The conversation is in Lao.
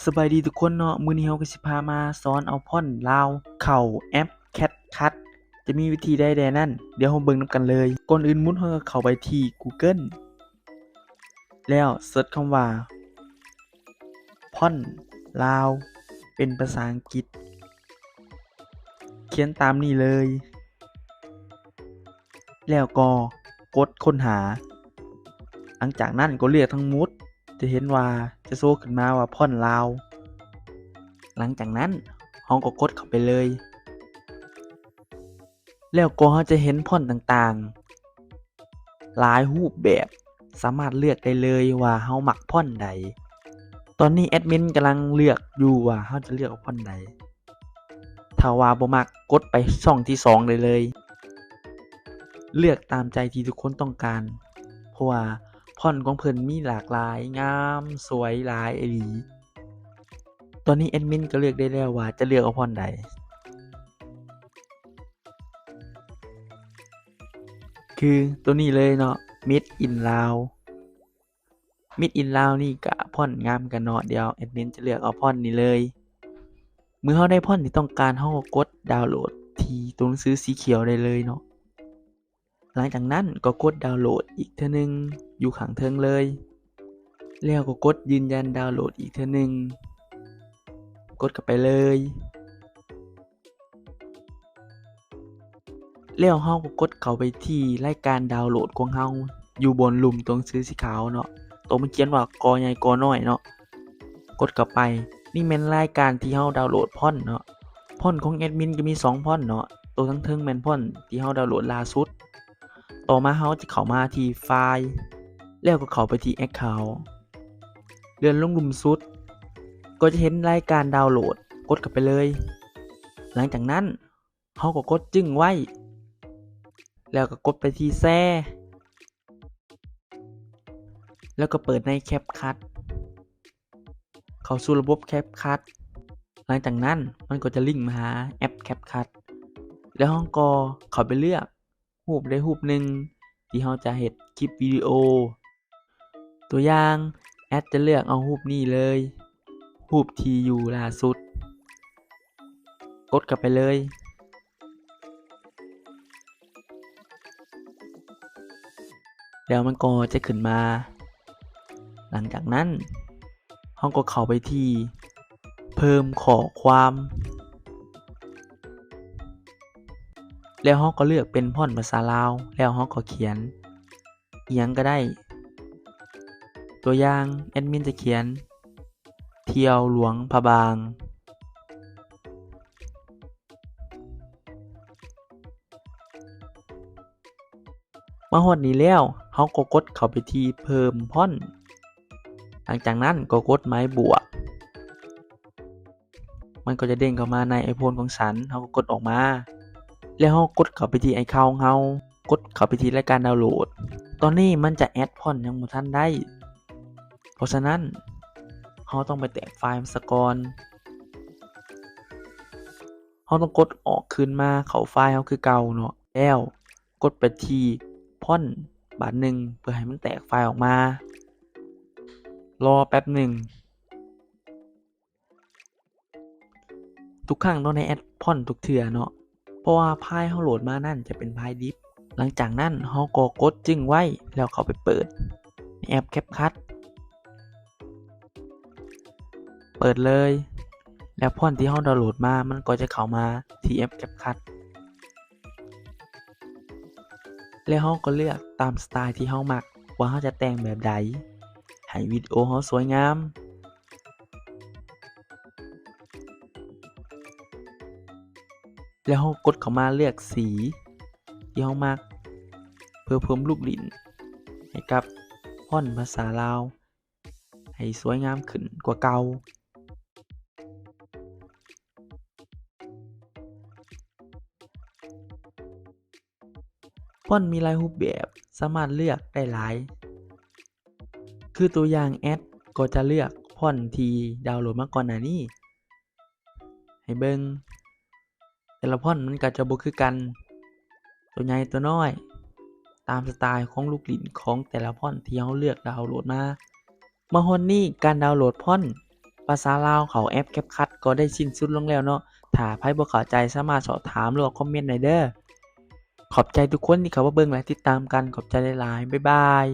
ສະບາຍດີທຸກຄົນເນາະ, ມື້ນີ້ເຮົາກໍຊິພາມາສອນເອົາຟອນລາວເຂົ້າແອັບ CapCut ຈະມີວິທີໃດແດ່ນັ້ນ ດຽວເຮົາເບິ່ງນຳກັນເລີຍ. ກ່ອນອື່ນໝົດເຮົາກໍເຂົ້າໄປທີ່ Google ແລ້ວເສີດຄຳວ່າ ຟອນລາວ ເປັນພາສາອັງກິດ ຂຽນຕາມນີ້ເລີຍ ແລ້ວກໍກົດຄົ້ນຫາ. ຫຼັງຈາກນັ້ນກໍເລືອກທັງໝົດ ຈະເຫັນວ່າຈະໂຊຂຶ້ນມາວ່າຟອນລາວ. ຫຼັງຈາກນັ້ນເຮົາກໍກົດເຂົ້າໄປເລີຍ ແລ້ວກໍເຮົາຈະເຫັນຟອນຕ່າງໆ ຫຼາຍຮູບແບບ ສາມາດເລືອກໄດ້ເລີຍວ່າເຮົາມັກຟອນໃດ. ຕອນນີ້ແອັດມິນກຳລັງເລືອກຢູ່ວ່າເຮົາຈະເລືອກເອົາຟອນໃດ. ຖ້າວ່າບໍ່ມັກ ກົດໄປຊ່ອງທີສອງໄດ້ເລີຍ. ເລືອກຕາມໃຈທີ່ທຸກຄົນຕ້ອງການ ເພາະວ່າຟອນຂອງເພິ່ນມີຫຼາກຫຼາຍ, ງາມ, ສວຍຫຼາຍອີ່ຫຼີ. ຕອນນີ້ແອັດມິນກໍເລືອກໄດ້ແລ້ວວ່າຈະເລືອກເອົາຟອນໃດ. ຄືໂຕນີ້ເລີຍເນາະ Made in Laos. Made in Laos ນີ້ກະຟອນງາມກັນເນາະ. ດຽວແອັດມິນຈະເລືອກເອົາຟອນນີ້ເລີຍ. ເມື່ອເຮົາໄດ້ຟອນທີ່ຕ້ອງການ ເຮົາກໍກົດດາວໂຫຼດທີ່ຕົວໜັງສືສີຂຽວໄດ້ເລີຍເນາະ. ຫຼັງຈາກນັ້ນກໍກົດດາວໂຫຼດອີກເທື່ອໜຶ່ງຢູ່ຂ້າງເທິງເລີຍ ແລ້ວກໍກົດຢືນຢັນດາວໂຫຼດອີກເທື່ອໜຶ່ງ ກົດເຂົ້າໄປເລີຍ. ແລ້ວເຮົາກໍກົດເຂົ້າໄປທີ່ລາຍການດາວໂຫຼດຂອງເຮົາ ຢູ່ບ່ອນລຸ່ມຕົວໜັງສືສີຂາວເນາະ ໂຕມັນຂຽນວ່າ ກ ໃຫຍ່ ກ ນ້ອຍເນາະ ກົດເຂົ້າໄປ. ນີ້ແມ່ນລາຍການທີ່ເຮົາດາວໂຫຼດຟອນເນາະ. ຟອນຂອງແອັດມິນກໍມີສອງຟອນເນາະ ໂຕທາງເທິງແມ່ນຟອນທີ່ເຮົາດາວໂຫຼດລ່າສຸດ. ຕໍ່ມາເຮົາຈະເຂົ້າມາທີ່ຟາຍ ແລ້ວກໍເຂົ້າໄປທີ່ແອັກເຄົາ ເລື່ອນລົງລຸ່ມສຸດ ກໍຈະເຫັນລາຍການດາວໂຫຼດ ກົດເຂົ້າໄປເລີຍ. ຫຼັງຈາກນັ້ນເຮົາກໍກົດຈຶ້ງໄວ້ ແລ້ວກໍກົດໄປທີ່ແຊ ແລ້ວກໍເປີດໃນແຄັບຄັດ ເຂົ້າສູ່ລະບົບແຄັບຄັດ. ຫຼັງຈາກນັ້ນມັນກໍຈະລິງມາຫາແອັບແຄັບຄັດ ແລ້ວເຮົາກໍເຂົ້າໄປເລືອກຮູບໃດຮູບໜຶ່ງທີ່ເຮົາຈະເຮັດຄລິບວິດີໂອ. ຕົວຢ່າງ ແອັດຈະເລືອກເອົາຮູບນີ້ເລີຍ ຮູບທີ່ຢູ່ລ່າສຸດ ກົດເຂົ້າໄປເລີຍ ແລ້ວມັນກໍຈະຂຶ້ນມາ. ຫຼັງຈາກນັ້ນເຮົາກໍເຂົ້າໄປທີ່ເພີ່ມຂໍ້ຄວາມ ແລ້ວເຮົາກໍເລືອກເປັນຟອນພາສາລາວ ແລ້ວເຮົາກໍຂຽນ ອີ່ຫຍັງກໍໄດ້. ຕົວຢ່າງ ແອັດມິນຈະຂຽນ ທ່ຽວຫຼວງພະບາງ. ມາຮອດນີ້ແລ້ວ ເຮົາກໍກົດເຂົ້າໄປທີ່ເພີ່ມຟອນ ຫຼັງຈາກນັ້ນກໍກົດໝາຍບວກ. ມັນກໍຈະເດ້ງເຂົ້າມາໃນໄອໂຟນຂອງສັນ ເຮົາກໍກົດອອກມາ ແລ້ວເຮົາກົດເຂົ້າໄປທີ່ໄອເຄົາຂອງເຮົາ ກົດເຂົ້າໄປທີ່ລາຍການດາວໂຫຼດ. ຕອນນີ້ມັນຈະແອັດຟອນຍັງບໍ່ທັນໄດ້ ເພາະສະນັ້ນເຮົາຕ້ອງໄປແຕກຟາຍມັນສາກ່ອນ. ເຮົາຕ້ອງກົດອອກຄືນມາເຂົ້າຟາຍເຮົາຄືເກົ່າເນາະ ແລ້ວກົດໄປທີ່ຟອນບາດໜຶ່ງ ເພື່ອໃຫ້ມັນແຕກຟາຍອອກມາ. ລໍແປັບໜຶ່ງ. ທຸກຄັ້ງຕ້ອງໄດ້ແອັດຟອນທຸກເທື່ອເນາະ ເພາະວ່າຟາຍເຮົາໂຫຼດມານັ້ນຈະເປັນຟາຍດິບ. ຫຼັງຈາກນັ້ນເຮົາກໍກົດຈຶ້ງໄວ້ ແລ້ວເຂົ້າໄປເປີດໃນແອັບແຄັບຄັດ ເປີດເລີຍ ແລ້ວຟອນທີ່ເຮົາດາວໂຫຼດມາ ມັນກໍຈະເຂົ້າມາທີ່ແອັບແຄັບຄັດ ແລ້ວເຮົາກໍເລືອກຕາມສະໄຕທີ່ເຮົາມັກ ວ່າເຮົາຈະແຕ່ງແບບໃດໃຫ້ວິດີໂອເຮົາສວຍງາມ. ແລ້ວເຮົາກົດເຂົ້າມາເລືອກສີທີ່ເຮົາມັກ ເພື່ອເພີ່ມລູກຫຼິ້ນໃຫ້ກັບຟອນພາສາລາວໃຫ້ສວຍງາມຂຶ້ນກວ່າເກົ່າ. ຟອນມີຫຼາຍຮູບແບບ ສາມາດເລືອກໄດ້ຫຼາຍ ຄືຕົວຢ່າງ ແອັດກໍຈະເລືອກຟອນທີ່ດາວໂຫຼດມາກ່ອນໜ້ານີ້ໃຫ້ເບິ່ງ. ແຕ່ລະຟອນມັນກໍຈະບໍ່ຄືກັນ ຕົວໃຫຍ່ຕົວນ້ອຍ ຕາມສະໄຕຂອງລູກຫຼິ້ນຂອງແຕ່ລະຟອນທີ່ເຮົາເລືອກດາວໂຫຼດມາ. ມາຮອດນີ້ ການດາວໂຫຼດຟອນ ພາສາລາວເຂົ້າແອັບ CapCut ກໍໄດ້ສິ້ນສຸດລົງແລ້ວເນາະ. ຖ້າໃຜບໍ່ເຂົ້າໃຈສາມາດສອບຖາມ ຫຼືວ່າຄອມເມັນໄດ້ເດີ້. ຂອບໃຈທຸກຄົນທີ່ເຂົ້າມາເບິ່ງ ແລະ ຕິດຕາມກັນ. ຂອບໃຈຫຼາຍໆ. ບາຍບາຍ.